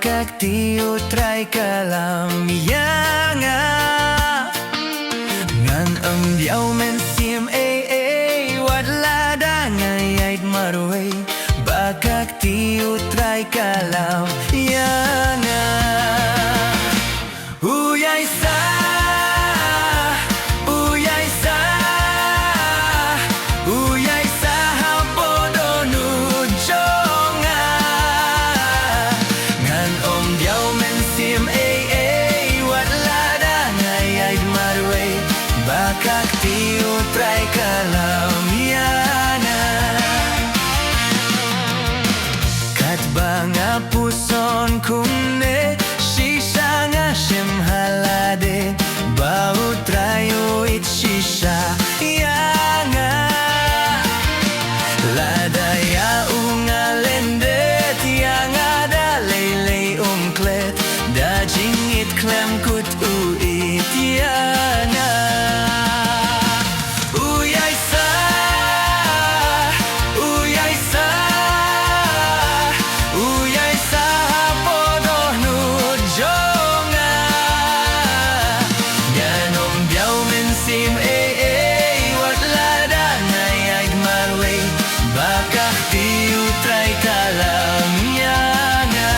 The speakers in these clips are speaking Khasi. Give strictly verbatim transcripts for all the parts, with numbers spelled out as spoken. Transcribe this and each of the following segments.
Ka kti U Trai ka lam ïa nga. Ngan ym biang mynsiem ei ei wat lada nga ïaid marwei. Ba ka kti U Trai ka lam ïa nga. U Ïaisa, U Ïaisa, U Ïaisa hapoh dohnud jong nga. Ngan ym biang mynsiem ei ei wat lada nga ïaid marwei. Ba ka kti U Trai ka lam ïa nga. Katba nga puson kumne, shisha nga shem ha lade, ba U Trai u ïeit shisha ïa nga. Lada ïa u nga lyndet, ïa nga da lei lei um klet, da jingïeit khlem kut u ïeit ïa nga. U Ïaisa, U Ïaisa, U Ïaisa hapoh dohnud jong nga. Ngan ym biang mynsiem ei ei wat lada nga ïaid marwei. Ba ka kti U Trai ka lam ïa nga.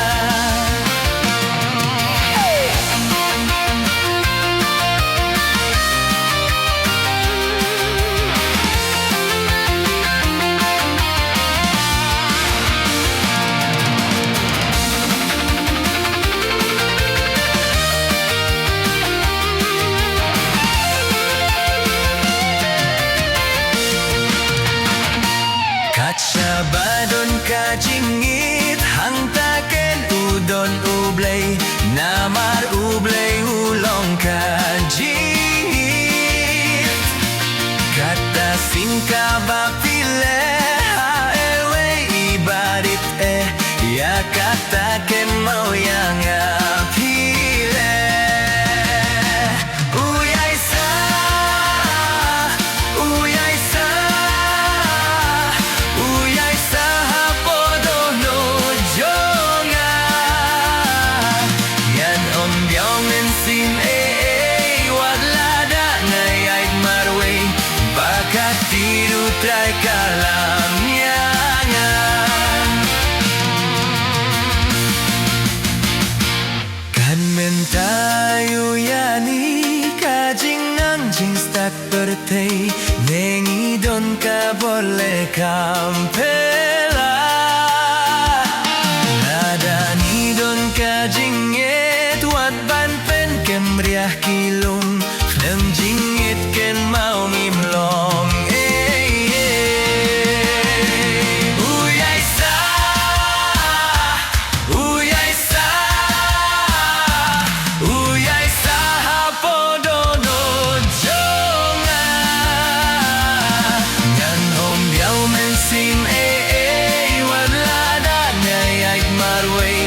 Kat shaba don ka jingïeit, hangta ken u don U Blei, namar U Blei u long ka jingïeit. Kata sien kaba phi leh ha iwei i barit eh, ïa kata kynmaw ïa nga phi leh. U Ïaisa, U Ïaisa, U Ïaisa hapoh dohnud jong nga. Ngan ym biang mynsiem ei ei wat lada nga ïaid marwei. Ba ka kti U Trai ka lam ïa nga. Kan mynta ïa u ïa ni ka jingnang jingstad pyrthei, ne ngi don ka bor leh kam pela. Lada ngi don ka jingngeit wat ban pynkem riah ki lum, khlem jingngeit kynmaw ngim long ei ei. U Ïaisa, U Ïaisa, U Ïaisa hapoh dohnud jong nga. Ngan ym biang mynsiem ei ei wat lada nga ïaid marwei.